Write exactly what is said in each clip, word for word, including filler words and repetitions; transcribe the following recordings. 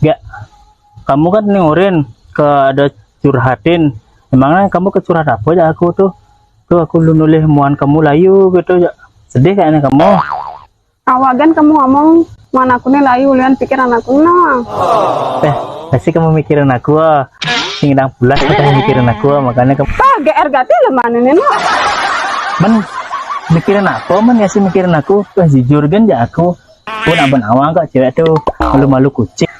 Gak, kamu kan nih Urin ke ada curhatin. Emangnya kamu ke curhat apa jak aku tuh? Tuh aku lu nulis muan kamu layu gitu jak. Sedih kayaknya kamu. Awagan kamu ngomong, mana aku nih layu ulian pikiran aku no. Eh, pasti kamu mikirin aku ah. Sing ndang pulas kita mikirin aku ah, makanya kamu Pak, G R gati lemah ini no. Men, mikirin apa men ya sih mikirin aku? Wah jujur kan ya aku. Pun abang awang kok cewek tuh malu-malu kucing.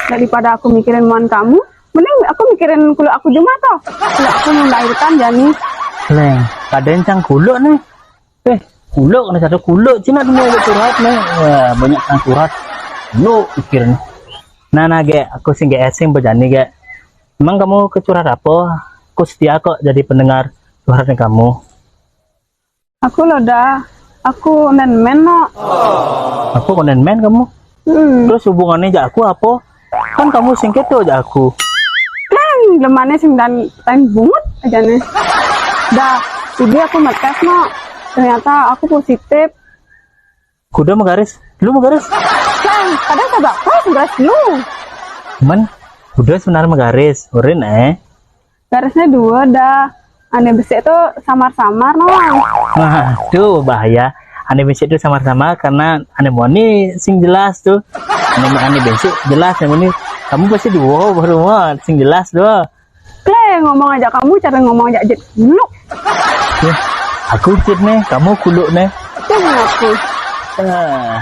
Daripada aku mikirin muan kamu, mending aku mikirin kulo aku cuma toh. Kulo aku melahirkan jani. Leng, kadang cang kuluk nih. Eh, kuluk nih satu kuluk cina tuh mau curhat nih. Wah, banyak yang curhat. Lu pikir nih. Nah, nah, gek, aku sing gek esing bejani gek. Emang kamu ke curhat apa? Aku setia kok jadi pendengar curhatnya kamu. Aku lo dah, aku nen men no. Aku konen men kamu. Hmm. Terus hubungannya jak aku apa? Kan kamu sing keto jak aku. Leng, lemane sing dan tain bungut aja nih. Dah, jadi aku ngetes no. Ternyata aku positif. Kuda megaris, lu megaris. Leng, kadang kagak pas beras lu. Men, kuda sebenarnya megaris. Urin eh. Garisnya dua dah. Ane besik tuh samar-samar no. Waduh, bahaya. Ane besik tuh samar-samar karena ane moni sing jelas tuh. Ane ane besik jelas ane moni. Kamu pasti dua baru mah sing jelas tuh. Leng, ngomong aja kamu, cara ngomong aja jet. Lu, Ya, aku cit nih, kamu kuluk nih. Itu ngaku. Ah.